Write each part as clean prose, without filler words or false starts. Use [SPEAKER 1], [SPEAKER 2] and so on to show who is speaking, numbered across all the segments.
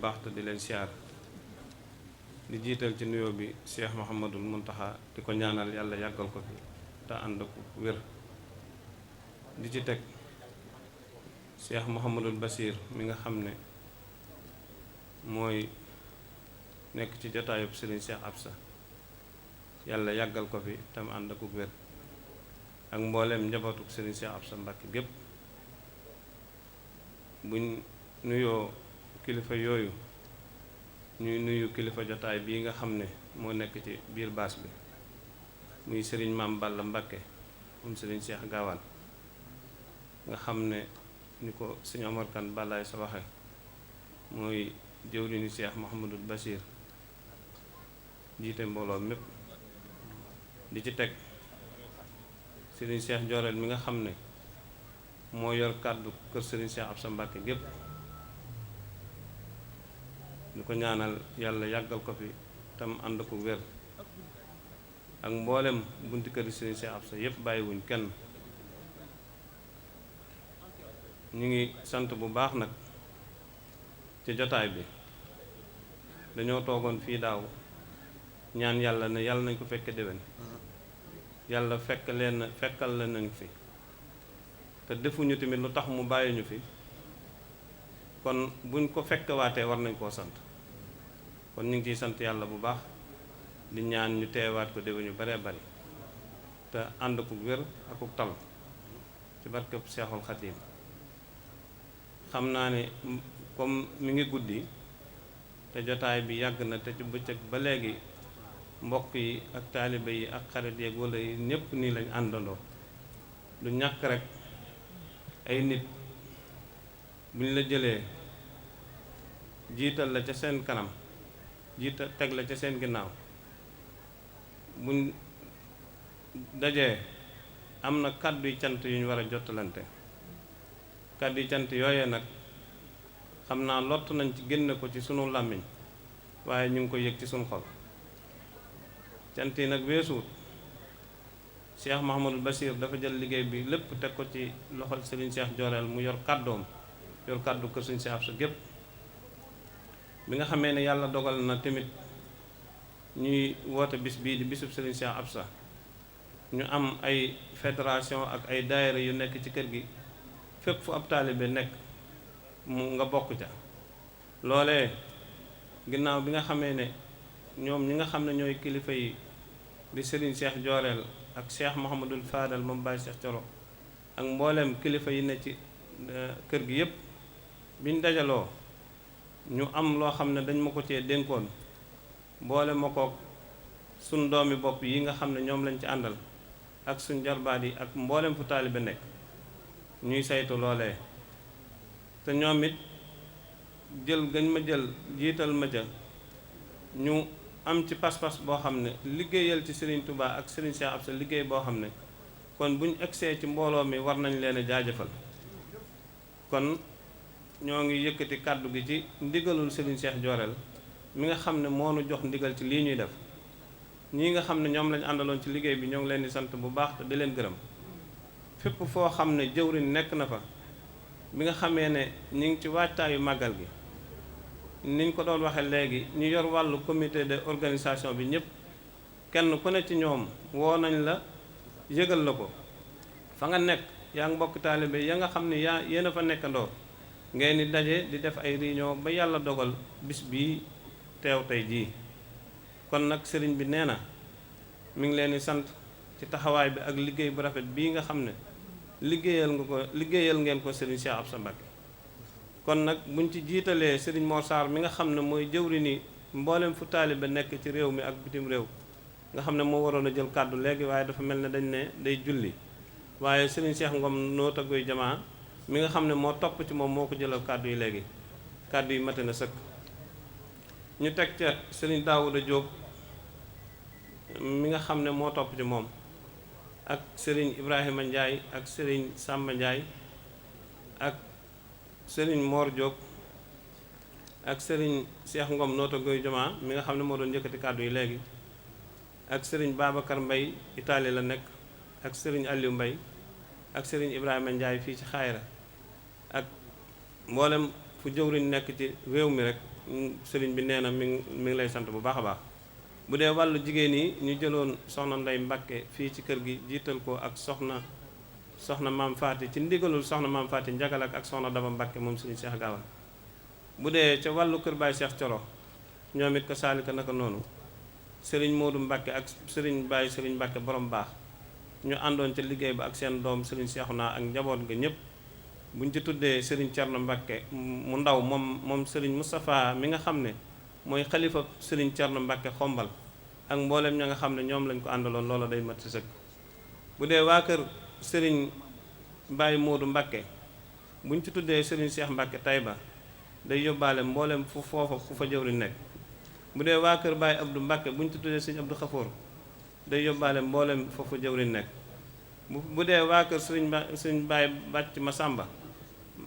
[SPEAKER 1] baax te di leen siyaar di jiital ci nuyoo bi Cheikh Mouhamadul Muntaxa di ko ñaanal yàlla yàggal ko fi te ànd ko wér di ci teg Cheikh Mouhamadul Basir mi nga xam ne mooy nekk ci jotaayub Serigne Cheikh Absa yàlla yàggal ko fi tam ànd ak wér ak mbooleem njabootuk Serigne Cheikh Absa Mbàkke gépp buñ nuyoo kilifa yooyu ñuy nuyu kilifa jotaay bii nga xam ne moo nekk ci biir baas bi muy Serigne Maam Balla Mbàkke moom Serigne Cheikh Gaawaan nga xam ne ni ko Serigne Omar Kane Balaay sa waxe mooy jëwriñu Cheikh Mouhamadul Bachir jiite mbooloo mépp di ci teg Serigne Cheikh Joreel mi nga xam ne moo yor kàddu kër Serigne Cheikh Absa Mbàkke gépp di ko ñaanal yàlla yàggal ko fi tam ànd ko wér ak mboolem bunti kër Serigne Cheikh Absa yépp bàyyiwuñ kenn ñu ngi sant bu baax nag ci jotaay bi dañoo toogoon fii daaw ñaan yàlla ne yàlla nañ ko fekke déwén yàlla fekkal leen nañ fi te defuñu tamit lu tax mu bàyyi ñu fi kon buñ ko fekkewaatee war nañ koo sant kon ñu ngi ciy sant yàlla bu baax di ñaan ñu teewaat ko déwén yu baree bari te ànd ko wér ak ko tal ci barkeb Seexul Xadiim xam naa ne comme mi ngi guddi te jotaay bi yàgg na te ci bëccëg ba léegi mbokk yi ak taalibe yi ak xarit yeeg wala yi ñépp nii lañ àndandoo du ñàkk rek ay nit bu ñu la jëlee jiital la ca seen kanam jiital teg la ca seen ginnaaw buñ dajee am na kàddu yu cant yu ñu war a jottalante kàddu yu cant yooyee nag xam naa lott nañ ci génne ko ci sunu làmmiñ waaye ñu ngi koy yëg ci sunu xol cant yi nag weesuut Cheikh Mouhamadul Bachir dafa jël liggéey bi lépp teg ko ci loxol Serigne Cheikh Joreel mu yor kàddoom yor kàddu kër Serigne Cheikh Absa gépp bi nga xamee ne yàlla dogal na tamit ñuy woote bis bii di bisub Serigne Cheikh Absa ñu am ay fédération ak ay daayira yu nekk ci kër gi fépp fu ab taalibe nekk mu nga bokk ca loolee ginnaaw bi nga xamee ne ñoom ñi nga xam ne ñooy kilifa yi di Serigne Cheikh Joreel ak Cheikh Mouhamadul Fadal moom Baye Cheikh Coro ak mbooleem kilifa yi ne ci kër gi yépp biñ dajaloo ñu am loo xam ne dañ ma ko cee dénkoon boole ma kook suñ doomi bopp yi nga xam ne ñoom lañ ci àndal ak suñ jarbaat yi ak mboolem fu taalibe nekk ñuy saytu loolee te ñoom it jël gañ ma jël jiital ma ca ñu am ci pas-pas boo xam ne liggéeyal ci Serigne Touba ak Serigne Cheikh Absa liggéey boo xam ne kon buñ egsee ci mbooloo mi war nañ leen a jaajëfal kon ñoo ngi yëkkati kàddu gi ci ndigalul Serigne Cheikh Joreel mi nga xam ne moo nu jox ndigal ci lii ñuy def ñii nga xam ne ñoom lañ àndaloon ci liggéey bi ñoo ngi leen di sant bu baax te di leen gërëm fépp foo xam ne jëwriñ nekk na fa bi nga xamee ne ñu ngi ci waajtaayu màggal gi niñ ko doon waxee léegi ñu yor wàllu comité de organisation bi ñëpp kenn ku ne ci ñoom woo nañ la yëgal la ko fa nga nekk yaa ngi mbokk taalibe ya nga xam ne yéen a fa nekkandoo ngeen di daje di def ay réunion ba yàlla dogal bis bii teew tey jii kon nag sëriñ bi nee na mi ngi leen di sant ci taxawaay bi ak liggéey bu rafet bii nga xam ne liggéeyal ngeen ko Serigne Cheikh Absa Mbàkke kon nag buñ ci jiitalee Serigne Mor Sarr mi nga xam ne mooy jëwri ni mboolem fu taalibe nekk ci réew mi ak bitim réew nga xam ne moo waroon a jël kàddu léegi waaye dafa mel ne dañ ne day julli waaye Serigne Cheikh Ngom noo tagoy jamaa mi nga xam ne moo topp ci moom moo ko jëlal kàddu yi léegi kàddu yi mate na sëkk ñu teg ca Serigne Daouda Diop mi nga xam ne moo topp ci moom ak Serigne Ibrahima Ndiaye ak Serigne Samba Ndiaye ak Serigne Mor Diop ak Serigne Cheikh Ngom noota goy jamaa mi nga xam ne moo doon njëkkati kàddu yi léegi ak Serigne Babacar Mbaye Italie la nekk ak Serigne Aliou Mbaye ak Serigne Ibrahima Ndiaye fii ci Xayra ak mboolem fu jëwriñ nekk ci réew mi rek sëriñ bi nee na mi ngi lay sant bu baax a baax. bu dee wàllu jigéen yi ñu jëloon soxna Ndey Mbàkke fii ci kër gi jiital ko ak soxna maam Faati ci ndigalul soxna maam Faati Njagal ak soxna Daba Mbàkke moom sëriñ Cheikh Gaawaan. bu dee ca wàllu kër Baay Cheikh Coro ñoom it ko saalika naka noonu sëriñ Moodu Mbàkke ak sëriñ Baay sëriñ Mbàkke borom baax ñu àndoon ca liggéey ba ak seen doom sëriñ Seexuna ak njaboot ga ñëpp. buñ ci tuddee sëriñ Cerno Mbàkke mu ndaw moom sëriñ Moustapha mi nga xam ne mooy xalifa sëriñ Cerno Mbàkke xombal ak mboolem ña nga xam ne ñoom lañ ko àndaloon loola day mat si sëkk. bu dee waa kër sëriñ Baay Moodu Mbàkke buñ ci tuddee sëriñ Cheikh Mbàkke Tayba day yóbbaale mboolem fu foofa ku fa jëwriñ nekk. bu dee waa kër Baay Abdou Mbàkke buñ ci tuddee sëriñ Abdou Xafoor day yóbbaale mboolem foofu jëwriñ nekk. bu dee waa kër sëriñ Baay Bàcc Masamba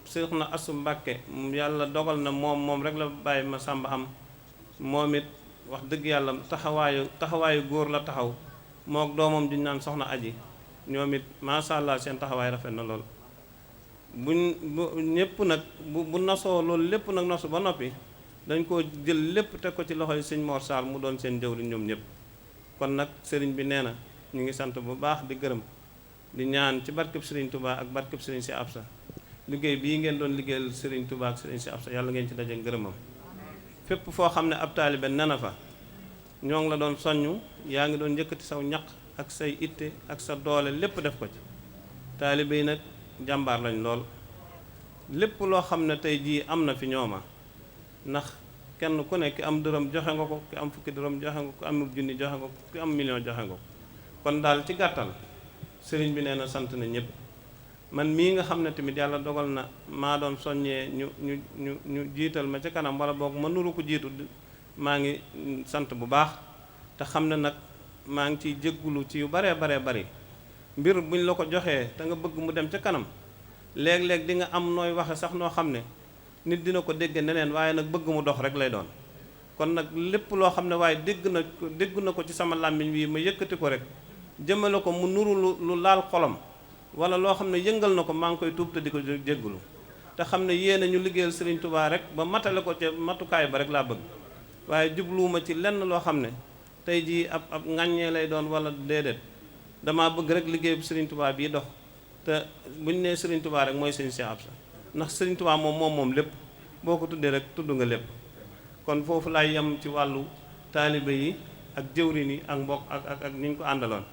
[SPEAKER 1] Soxna Asu Mbàkke yàlla dogal na moom rek la Baay Masamba am moom it wax dëgg yàlla taxawaayu góor la taxaw mook doomam juñ naan soxna aji ñoom it masha Allah seen taxawaay rafet na lool. bu ñëpp nag bu nasoo loolu lépp nag nasu ba noppi dañ koo jël lépp teg ko ci loxoy sëñ Mor Sarr mu doon seen jëwriñ ñoom ñëpp. kon nag sëriñ bi nee na ñu ngi sant bu baax di gërëm di ñaan ci barkeb sëriñ Touba ak barkeb sëriñ si Absa liggéey bii ngeen doon liggéeyal sëriñ Touba ak sëriñ si Absa yàlla ngeen ci daje ngërëmam. fépp foo xam ne ab taalibe ne na fa ñoo ngi la doon soññu yaa ngi doon yëkkati saw ñaq ak say itte ak sa doole lépp def ko ci. taalibe yi nag jàmbaar lañ lool lépp loo xam ne tey jii am na fi ñooma ndax kenn ku ne ki am dërëm joxe nga ko ki am fukki dërëm joxe nga ko ki am junni joxe nga ko ki am million joxe nga ko. kon daal ci gàttal sëriñ bi nee na sant na ñëpp. man mii nga xam ne tamit yàlla dogal na maa doon soññee ñu jiital ma ca kanam wala boog ma nuru ko jiitu maa ngi sant bu baax te xam ne nag maa ngi ciy jéggulu ci yu baree bari mbir buñ la ko joxee te nga bëgg mu dem ca kanam léeg-léeg di nga am nooy waxe sax noo xam ne nit dina ko dégg neneen waaye nag bëgg mu dox rek lay doon. kon nag lépp loo xam ne waaye dégg na ko ci sama làmmiñ wi ma yëkkati ko rek jëmale ko mu nuru lu laal xolam wala loo xam ne yëngal na ko maa ngi koy tuub te di ko jéggulu te xam ne yéene ñu liggéeyal Serigne Touba rek ba matale ko ca matukaay ba rek laa bëgg waaye jubluwuma ci lenn loo xam ne tey jii ab ŋàññee lay doon wala déedéet damaa bëgg rek liggéeyu Serigne Touba bii dox te buñ nee Serigne Touba rek mooy Serigne Cheikh Absa ndax Serigne Touba moom lépp boo ko tuddee rek tudd nga lépp. kon foofu laay yem ci wàllu taalibe yi ak jëwriñ yi ak mbokk ak ni ñu ko àndaloon.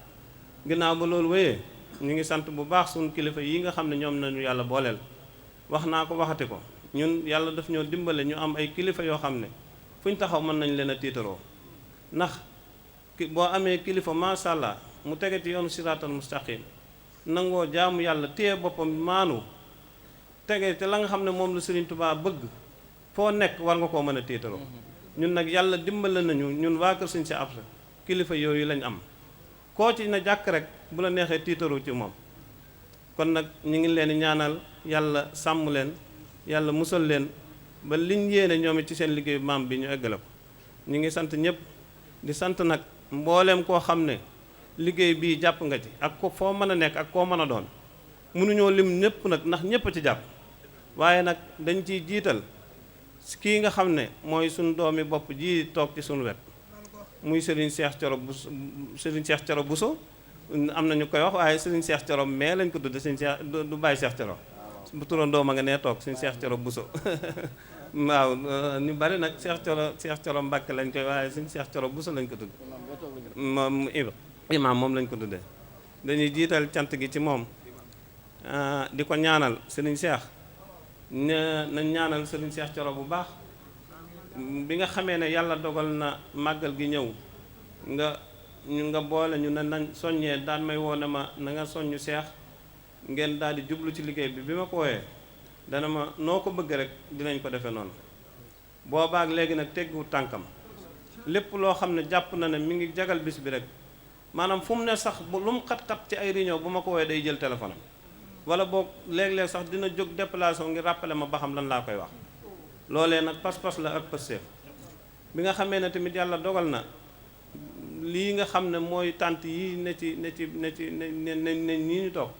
[SPEAKER 1] ginnaaw ba loolu wéyee ñu ngi sant bu baax suñu kilifa yi nga xam ne ñoom nañu yàlla booleel wax naa ko waxati ko ñun yàlla daf ñoo dimbale ñu am ay kilifa yoo xam ne fu ñu taxaw mën nañ leen a tiitaroo ndax boo amee kilifa macha allah mu tege ci yoonu siraatal mustaqim nangoo jaamu yàlla téye boppam maanu tege te la nga xam ne moom la Serigne Touba bëgg foo nekk war nga koo mën a tiitaroo ñun nag yàlla dimbale nañu ñun waa kër Serigne Cheikh Absa kilifa yooyu lañ am koo ci na jàkk rek bu la neexee tiitaru ci moom. kon nag ñu ngi leen di ñaanal yàlla sàmm leen yàlla musal leen ba liñ yéene ñoom it ci seen liggéeyu maam bi ñu eggale ko. ñu ngi sant ñëpp di sant nag mbooleem koo xam ne liggéey bii jàpp nga ci ak ko foo mën a nekk ak koo mën a doon mënuñoo lim ñëpp nag ndax ñëpp a ci jàpp waaye nag dañ ciy jiital kii nga xam ne mooy suñu doomi bopp ji toog ci suñu wet muy Serigne Cheikh Thioro Bousso am na ñu koy wax waaye Serigne Cheikh Thioro mais lañ ko tudde Serigne Cheikh du bàyyi Cheikh Thioro bu turandoo ma nga nee toog Serigne Cheikh Thioro Bousso waaw ñu bari nag Cheikh Thioro Mbacke lañ koy waaye Serigne Cheikh Thioro Bousso lañ ko tudd moom imaam moom lañ ko tuddee dañuy jiital cant gi ci moom di ko ñaanal Serigne Cheikh nañ ñaanal Serigne Cheikh Thioro bu baax bi nga xamee ne yàlla dogal na màggal gi ñëw nga boole ñu ne nañ soññee daan may woo ne ma na nga soññu Cheikh ngeen daal di jublu ci liggéey bi ma ko wooyee dana ma noo ko bëgg rek dinañ ko defee noonu boobaak léegi nag teggu tànkam lépp loo xam ne jàpp na ne mi ngi jagal bis bi rek maanaam fu mu ne sax lu mu xat-xat ci ay réunion bu ma ko wooyee day jël téléphone am wala boog léeg-léeg sax dina jóg déplacé ngir rappeler ma ba xam lan laa koy wax loolee nag pas-pas la ak pësteef bi nga xamee ne tamit yàlla dogal na lii nga xam ne mooy tànt yi ne nii ñu toog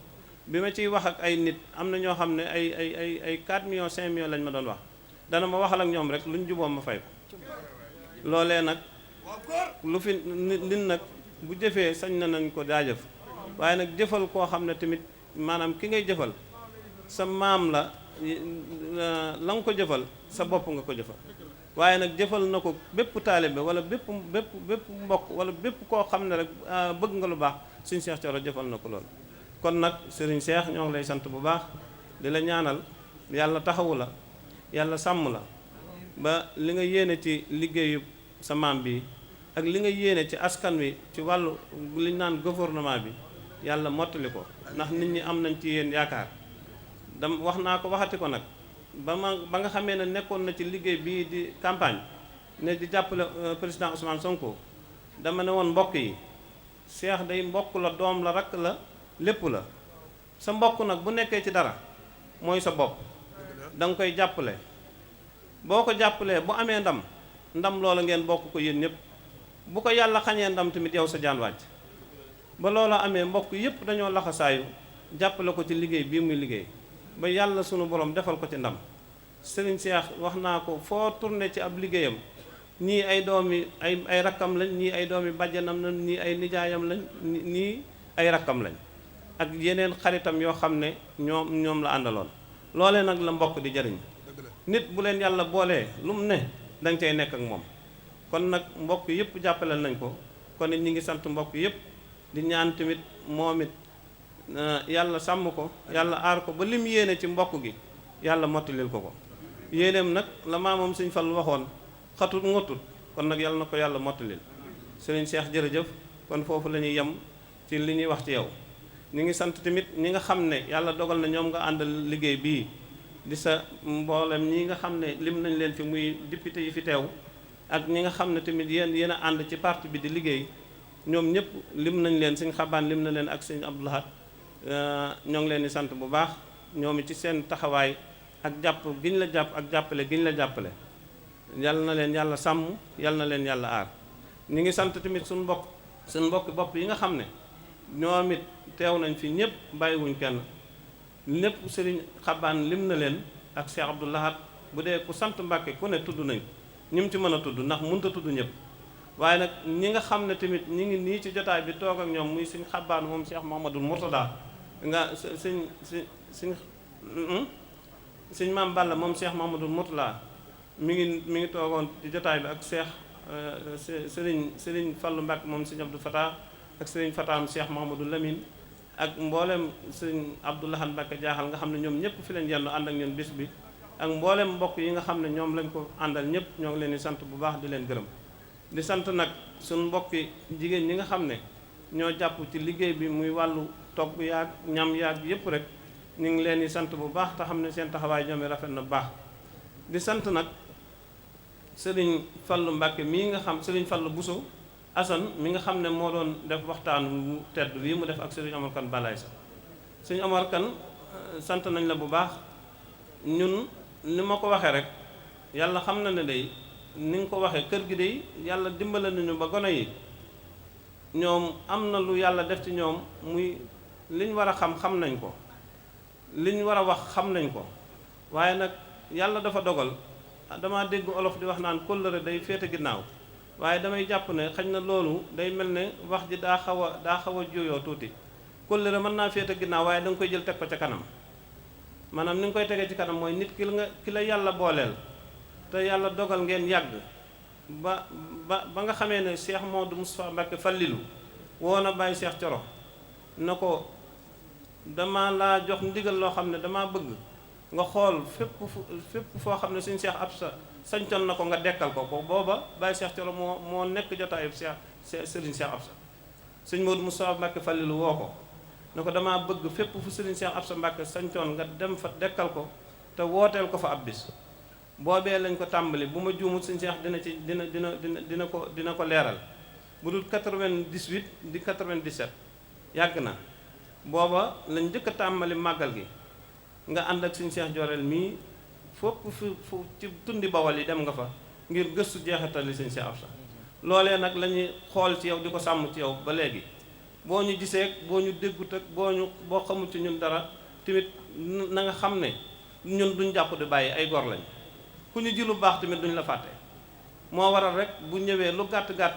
[SPEAKER 1] bi ma ciy wax ak ay nit am na ñoo xam ne ay 4 millions 5 millions lañ ma doon wax dana ma waxal ak ñoom rek luñ juboo ma fay ko. loolee nag lu fi nit nag bu jëfee sañ na nañ ko jaajëf, waaye nag jëfal koo xam ne tamit maanaam ki ngay jëfal sa maam la nga ko jëfal sa bopp nga ko jëfal, waaye nag jëfal na ko bépp taalibe wala bépp mbokk wala bépp koo xam ne rek bëgg nga lu baax Sëriñ Cheikh Thioro jëfal na ko loolu. kon nag Sëriñ Cheikh ñoo ngi lay sant bu baax di la ñaanal yàlla taxawu la, yàlla sàmm la ba li nga yéene ci liggéeyu sa maam bi ak li nga yéene ci askan wi ci wàllu li ñu naan gouvernement bi yàlla mottali ko, ndax nit ñi am nañ ci yéen yaakaar. wax naa ko waxati ko nag ba nga xamee ne nekkoon na ci liggéey bii di campagne ne di jàppale président Ousmane Sonko, dama ne woon mbokk yi Cheikh day mbokk la, doom la, rakk la, lépp la. sa mbokk nag bu nekkee ci dara mooy sa bopp, da nga koy jàppale. boo ko jàppalee bu amee ndam loola ngeen bokk ko yéen ñëpp. bu ko yàlla xañee ndam tamit yow sa jaan wàcc. ba loola amee mbokk yëpp dañoo laxasaayu jàppale ko ci liggéey bii muy liggéey ba yàlla sunu borom defal ko ci ndam. Serigne Cheikh wax naa ko foo tourné ci ab liggéeyam ñii ay doomi ay rakkam lañ, ñii ay doomi bàjjanam lañ, ñii ay nijaayam lañ, ñii ay rakkam lañ ak yeneen xaritam yoo xam ne ñoom la àndaloon. loolee nag la mbokk di jariñ. nit bu leen yàlla boolee lu mu ne danga cay nekk ak moom. kon nag mbokk yëpp jàppale nañ ko, kon it ñi ngi sant mbokk yëpp di ñaan tamit moom it yàlla sàmm ko, yàlla aar ko ba lim yéene ci mbokk gi yàlla mottalil ko. yéeneem nag la maamam Sëñ Fallu waxoon xatut ngotut, kon nag yàlla na ko yàlla mottalil. Sëriñ Cheikh jërëjëf, kon foofu la ñuy yem ci li ñuy wax ci yow. ñu ngi sant tamit ñi nga xam ne yàlla dogal na ñoom nga àndal liggéey bii di sa mboolem ñi nga xam ne lim nañ leen fi muy député yi fi teew ak ñi nga xam ne tamit yéen a ànd ci parti bi di liggéey, ñoom ñëpp lim nañ leen. Sëñ Xabaan lim na leen ak Sëñ Abdou Lahad ñoo ngi leen di sant bu baax ñoom ci seen taxawaay ak jàpp giñ la jàpp ak jàppale giñ la jàppale. yal na leen yàlla sàmm, yal na leen yàlla aar. ñu ngi sant tamit suñu mbokki bopp yi nga xam ne ñoom it teew nañ fi ñëpp bàyyiwuñ kenn. ñëpp Sëriñ Xabaan lim na leen ak Cheikh Abdou Lahad. bu dee ku sant Mbàkke ku ne tudd nañ ñi mu ci mën a tudd ndax mënut a tudd ñëpp, waaye nag ñi nga xam ne tamit ñi ngi nii ci jotaay bi toog ak ñoom muy Sëñ Xabaan moom Cheikh Mouhamadoul Mourtada nga sëñ Maam Balla moom Cheikh Mouhamadoul Mourtada mi ngi toogoon ci jotaay bi ak Cheikh Sëriñ Fallu Mbàkke moom Sëñ Abdou Fatah ak Sëriñ Fataam Cheikh Mouhamadoul Lamine ak mboolem Sëriñ Abdou Lahad Mbàkke jaaxal nga xam ne ñoom ñëpp fi leen yendu ànd ak ñun bis bi ak mboolem mbokk yi nga xam ne ñoom lañ ko àndal ñëpp ñoo ngi leen di sant bu baax di leen gërëm. di sant nag suñu mbokki jigéen ñi nga xam ne ñoo jàpp ci liggéey bi muy wàllu togg yaag ñam yaag yëpp rek ñu ngi leen di sant bu baax te xam ne seen taxawaay ñoom rafet na baax. di sant nag Sëriñ Fallu Mbàkke mii nga xam Sëriñ Fallu Buso Asan mi nga xam ne moo doon def waxtaan wu tedd bii mu def ak Sëriñ Omar Kan Balaay sax Sëriñ Omar Kan sant nañ la bu baax. ñun ni ma ko waxee rek yàlla xam na ne day ni nga ko waxee kër gi day yàlla dimbale nañu ba gone yi ñoom am na lu yàlla def ci ñoom muy liñ war a xam nañ ko, liñ war a wax xam nañ ko, waaye nag yàlla dafa dogal dama dégg olof di wax naan kóllëre day féete ginnaaw, waaye damay jàpp ne xañ na loolu day mel ne wax ji daa xaw a juyoo tuuti. kóllëre mën naa féete ginnaaw waaye da nga koy jël teg ko ca kanam. maanaam ni nga koy tegee ci kanam mooy nit ki la yàlla booleel te yàlla dogal ngeen yàgg ba nga xamee ne Cheikh Modou Moustapha Mbacke Fallilu woo na Baye Cheikh Thioro na ko dama laa jox ndigal loo xam ne dama bëgg nga xool fépp foo xam ne suñu Cheikh Absa sañcoon na ko nga dekkal ko booba Baye Cheikh Thioro moo nekk jotaayu Serigne Cheikh Absa. Sëñ Modou Moustapha Mbacke Fallilu woo ko ne ko damaa bëgg fépp fu Serigne Cheikh Absa Mbacke sañcoon nga dem fa dekkal ko te wooteel ko fa ab bis. boobee lañ ko tàmbali bu ma juumut Sëñ Cheikh dina ko leeral bu dul 98 di 97 yàgg na. booba lañ njëkk a tàmbali màggal gi nga ànd ak Sëñ Cheikh Joreel mii fopp fu ci tundi Bawol yi dem nga fa ngir gëstu jeexitali Sëñ Cheikh Absa. loolee nag la ñuy xool ci yow di ko sàmm ci yow ba léegi boo ñu gisee boo ñu déggut ak boo xamul ci ñun dara tamit na nga xam ne ñun duñ jàpp di bàyyi ay gor lañ ku ñu ji lu baax tamit duñ la fàtte moo waral rek bu ñëwee lu gàtt-gàtt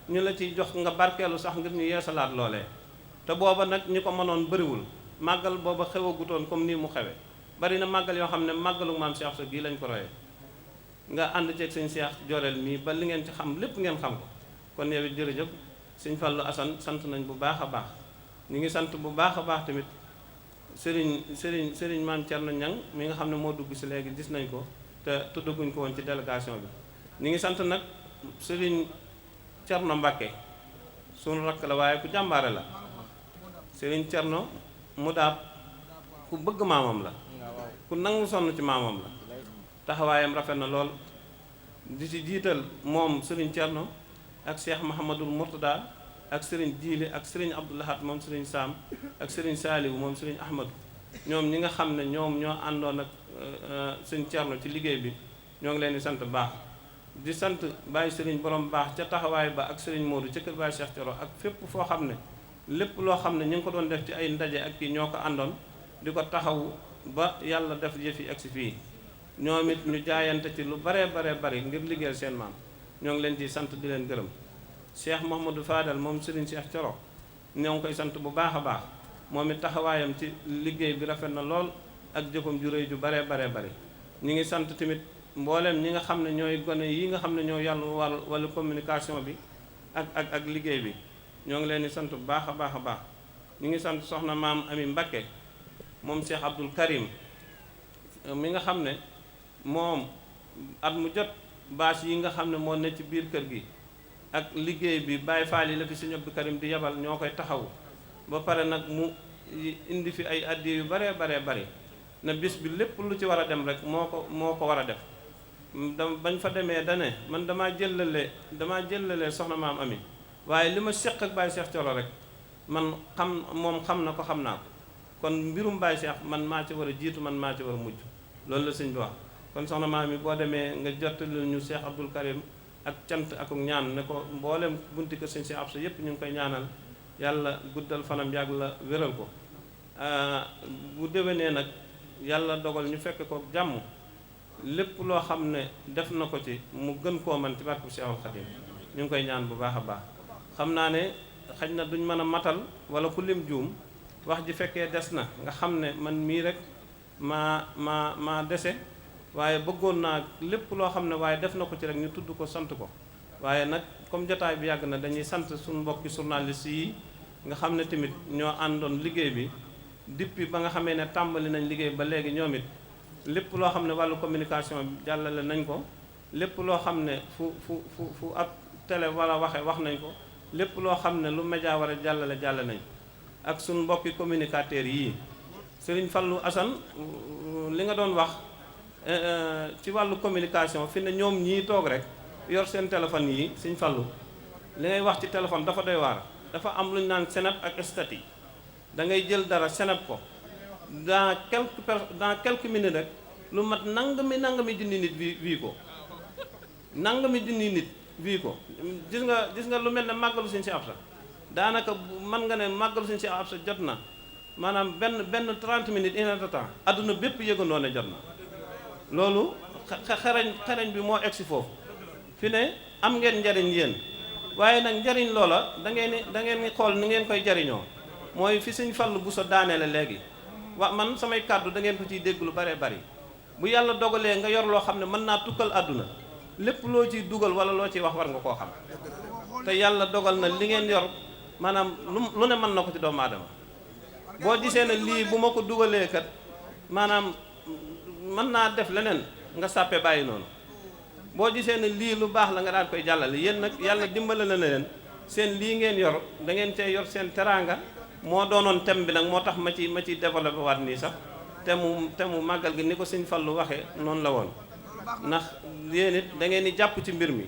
[SPEAKER 1] ñu la ciy jox nga barkeelu sax ngir ñu yeesalaat loolee te booba nag ñi ko mënoon bëriwul màggal booba xewagutoon comme nii mu xewe bari na màggal yoo xam ne màggalu maam Cheikh Absa gii lañ ko royee nga ànd ceeg sëñ Cheikh Joreel mii ba li ngeen ci xam lépp ngeen xam ko kon yow it jërëjëf sëñ Fallou Assane sant nañ bu baax a baax ñu ngi sant bu baax a baax tamit sëriñ maam Thierno Niang mi nga xam ne moo dugg si léegi gis nañ ko te tuddaguñ ko woon ci délégation bi ñu ngi sant nag sëriñ Thierno Mbacke sunu rakk la waaye ku jàmbaare la sëriñ Thierno mu daab ku bëgg maamam la ku nangu sonn ci maamam la taxawaayam rafet na lool di ci jiital moom sëriñ Thierno ak Cheikh Mahamadul Mourtada ak sëriñ Jiili ak sëriñ Abdoulahat moom sëriñ Saam ak sëriñ Saaliwu moom sëriñ Ahmadu ñoom ñi nga xam ne ñoom ñoo àndoon ak sëriñ Thierno ci liggéey bi ñoo ngi leen di sant baax di sant Baye sëriñ borom baax ca taxawaay ba ak sëriñ Modou ca kër Baye Cheikh Thioro ak fépp foo xam ne lépp loo xam ne ñu ngi ko doon def ci ay ndaje ak kii ñoo ko àndoon di ko taxaw ba yàlla def yëf yi agsi fii ñoom it ñu jaayante ci lu baree bari ngir liggéeyal seen maam ñoo ngi leen di sant di leen gërëm Cheikh Mouhamadou Fadal moom Serigne Cheikh Thioro ñoo ngi koy sant bu baax a baax moom it taxawaayam ci liggéey bi rafet na lool ak jëfam ju rëy ju baree bari ñi ngi sant tamit mbooleem ñi nga xam ne ñooy gone yi nga xam ne ñoo yàlla wàllu communication bi ak liggéey bi ñoo ngi leen di sant bu baax a baax ñu ngi sant soxna maam Ami Mbakke moom Cheikh Abdoul Karim mi nga xam ne moom at mu jot bâche yi nga xam ne moo ne ci biir kër gi ak liggéey bi Baye Fall yi la fi Sëñ Abdou Karim di yebal ñoo koy taxaw ba pare nag mu indi fi ay addiya yu baree bari na bis bi lépp lu ci war a dem rek moo ko war a def bañ fa demee dane man damaa jëllale soxna maam Ami waaye li ma seq ak Baye Cheikh Thioro rek man moom xam na ko xam naa ko kon mbirum Baye Cheikh man maa ci war a jiitu man maa ci war a mujj loolu la sëñ bi wax kon soxna maam mi boo demee nga jottali ñu Cheikh Abdoul Karim ak cant ak ñaan ne ko mboolem bunti kër sëñ Cheikh Absa yépp ñu ngi koy ñaanal yàlla guddal fanam yàgg la wéral ko bu déwénee nag yàlla dogal ñu fekk ko jàmm lépp loo xam ne def na ko ci mu gën koo man ci barke Cheikhul Khadim ñu ngi koy ñaan bu baax a baax xam naa ne xaj na duñ mën a matal wala ku lim juum wax ji fekkee des na nga xam ne man mii rek maa dese waaye bëggoon naa lépp loo xam ne waaye def na ko ci rek ñu tudd ko sant ko waaye nag comme jotaay bi yàgg na dañuy sant suñu mbokki journaliste yi nga xam ne tamit ñoo àndoon liggéey bi depuis ba nga xamee ne tàmbali nañ liggéey ba léegi ñoom it lépp loo xam ne wàllu communication bi jàllale nañ ko lépp loo xam ne fu ab télé wala wax nañ ko lépp loo xam ne lu média war a jàllale nañ ak suñu mbokki communicateurs yii Serigne Fallou Assane li nga doon wax ci wàllu communication fi ne ñoom ñii toog rek yor seen téléphone yi Serigne Fallou li ngay wax ci téléphone dafa doy waar dafa am lu ñu naan snap ak statut da ngay jël dara snap ko dans quelques minutes rek lu mat nangami junni nit wii ko nangami junni nit wii ko gis nga lu mel ne màggalu Sëñ Cheikh Absa daanaka mën nga ne màggalu Sëñ Cheikh Absa jot na maanaam benn 30 minutes une heure de temps adduna bépp yëgandoo ne jot na loolu xereñ bi moo egsi foofu fi ne am ngeen njariñ yéen waaye nag njariñ loola da ngeen xool ni ngeen koy jariñoo mooy fi Sëñ Fallu bu sa daaneele léegi man samay kàddu da ngeen ko ciy dégg lu baree bari bu yàlla dogalee nga yor loo xam ne mën naa tukkal àdduna lépp loo ciy dugal wala loo ciy wax war nga koo xam te yàlla dogal na li ngeen yor maanaam lu ne mën na ko ci doomu aadama boo gisee ne lii bu ma ko dugalee kat maanaam mën naa def leneen nga sàppe bàyyi noonu boo gisee ne lii lu baax la nga daal koy jàllale yéen nag yàlla dimbale na leen seen lii ngeen yor da ngeen cee yor seen teraanga moo doonoon thème bi nag moo tax ma ci développé waat nii sax te mu màggal gi ni ko Sëñ Fallu waxee noonu la woon ndax yéen it da ngeen di jàpp ci mbir mi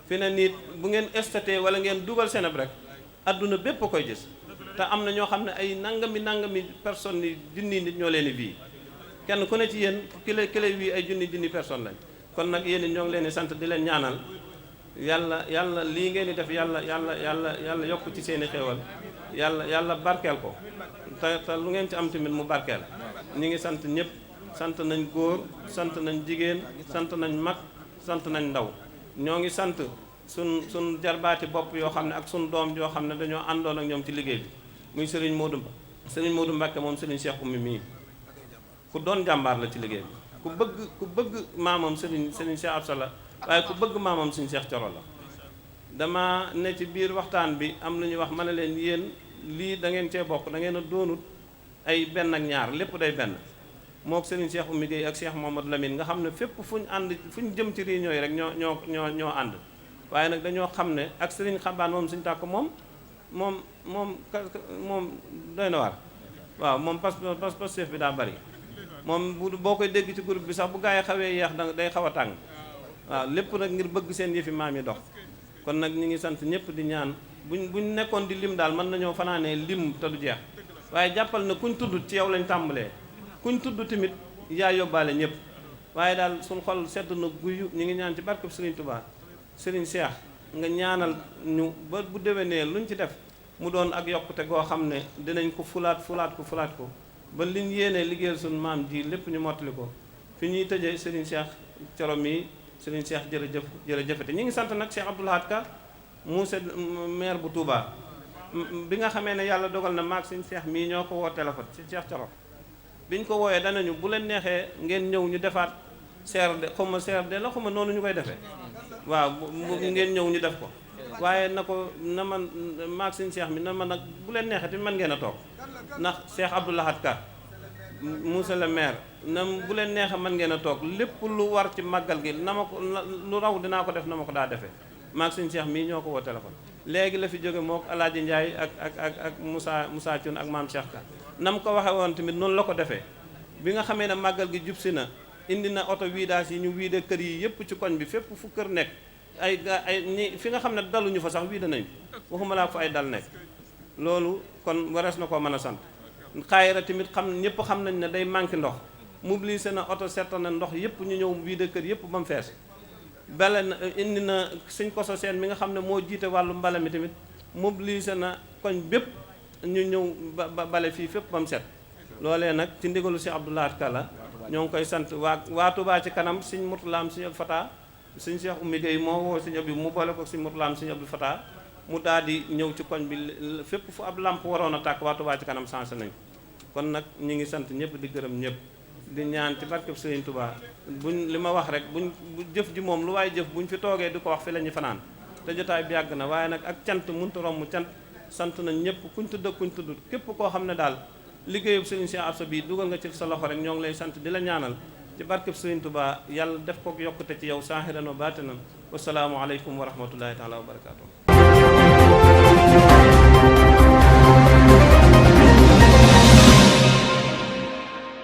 [SPEAKER 1] fi ne nit bu ngeen estaté wala ngeen dugal seen rek adduna bépp a koy gis te am na ñoo xam ne ay nangami personnes yi junni nit ñoo leen di bii kenn ku ne ci yéen kile wii ay junni personnes lañ kon nag yéen it ñoo ngi leen di sant di leen ñaanal yàlla lii ngeen di def yàlla yokk ci seen i xéewal yàlla barkeel ko te lu ngeen ci am tamit mu barkeel ñi ngi sant ñëpp sant nañ góor sant nañ jigéen sant nañ mag sant nañ ndaw ñoo ngi sant sun jarbaati bopp yoo xam ne ak sun doom yoo xam ne dañoo àndoon ak ñoom ci liggéey bi muy Serigne Modou Mbacké moom Serigne Cheikh Oumy mii ku doon jàmbaar la ci liggéey bi ku bëgg maamam Serigne Cheikh Absa la waaye ku bëgg maamam Serigne Cheikh Thioro la. dama ne ci biir waxtaan bi am lu ñuy wax ma ne leen yéen lii da ngeen cee bokk da ngeen a doonut ay benn ak ñaar lépp day benn mook Serigne Cheikh Oumy Gueye ak Cheikh Mouhamadou Lamine nga xam ne fépp fu ñu ànd fu ñu jëm ci réunion yi rek ñoo ànd waaye nag dañoo xam ne ak Serigne Xabaan moom Serigne Tàkko moom doy na waar waaw moom pas chef bi daa bari moom boo koy dégg ci groupe bi sax bu gaa yi xawee yeex day xaw a tàng waaw lépp nag ngir bëgg seen yëfi maam yi dox kon nag ñu ngi sant ñëpp di ñaan buñ nekkoon di lim daal mën nañoo fanaanee lim te du jeex waaye jàppal na kuñ tudd ci yow lañ tàmbalee kuñ tudd tamit yaa yóbbaale ñëpp waaye daal suñ xol sedd na guyu ñu ngi ñaan ci barkeb Serigne Touba Serigne Cheikh nga ñaanal ñu ba bu déwénee luñ ci def mu doon ak yokkute goo xam ne dinañ ko fulaat ko ba liñ yéenee liggéeyal suñ maam ji lépp ñu mottali ko fi ñuy tëjee Serigne Cheikh Thioro mi Serigne Cheikh jërëjëfate ñu ngi sant nag Cheikh Abdoul Ahad Ka monsieur maire bu Touba bi nga xamee ne yàlla dogal na maag Serigne Cheikh mii ñoo ko woo téléphone ci Cheikh Thioro biñ ko wooyee danañu bu leen neexee ngeen ñëw ñu defaat CRD CRD la xuma noonu ñu koy defee waaw ngeen ñëw ñu def ko waaye na man maag Serigne Cheikh mi na man nag bu leen neexee tamit mën ngeen a toog ndax Cheikh Abdoul Ahad Ka monsieur le maire bu leen neexee mën ngeen a toog lépp lu war ci màggal gi na ma ko lu raw dinaa ko def na ma ko daa defee maag Serigne Cheikh mii ñoo ko woo téléphone léegi la fi jóge mook Alaaji Ndiaye ak Moussa Thioune ak maam Cheikh Ka nam ko waxee woon tamit noonu la ko defee bi nga xamee ne màggal gi jub si na indi na oto vidange yi ñu wiide kër yi yépp ci koñ bi fépp fu kër nekk ñi fi nga xam ne daluñu fa sax wiide nañ waxuma laa fa ay dal nekk loolu kon warees na koo mën a sant xaayira tamit ñëpp xam nañ ne day manqué ndox mobilisé na oto certain na ndox yépp ñu ñëw wiide kër yépp ba mu fees bale na indi na suñ koso seen mi nga xam ne moo jiite wàllu mbale mi tamit mobilisé na koñ bépp ñu ñëw bale fii fépp ba mu set loolee nag ci ndigalu si Abdoul Ahad Ka la ñoo ngi koy sant waa Touba ci kanam Sëñ Murtalaam Sëñ Abdou Fata Sëñ Cheikh Oumy Gueye moo woo Sëñ Abdou mu boole ko Sëñ Murtalaam Sëñ Abdou Fata mu daal di ñëw ci koñ bi fépp fu ab làmp waroon a tàkk waa Touba ci kanam sensé nañ kon nag ñu ngi sant ñëpp di gërëm ñëpp di ñaan ci barkeb Serigne Touba li ma wax rek bu jëf ji moom lu waaye jëf buñ fi toogee di ko wax fi la ñu fanaan te jotaay bi yàgg na waaye nag ak cant mënut a romb cant sant nañ ñëpp kuñ tudd ak kuñ tudd képp koo xam ne daal liggéeyub Serigne Cheikh Absa bi dugal nga ci sa loxo rek ñoo ngi lay sant di la ñaanal ci barkeb Serigne Touba yàlla def ko yokkute ci yow saahiran wa baatinan wasalaamu aleykum wa rahmatullahi taala wa barakaatu.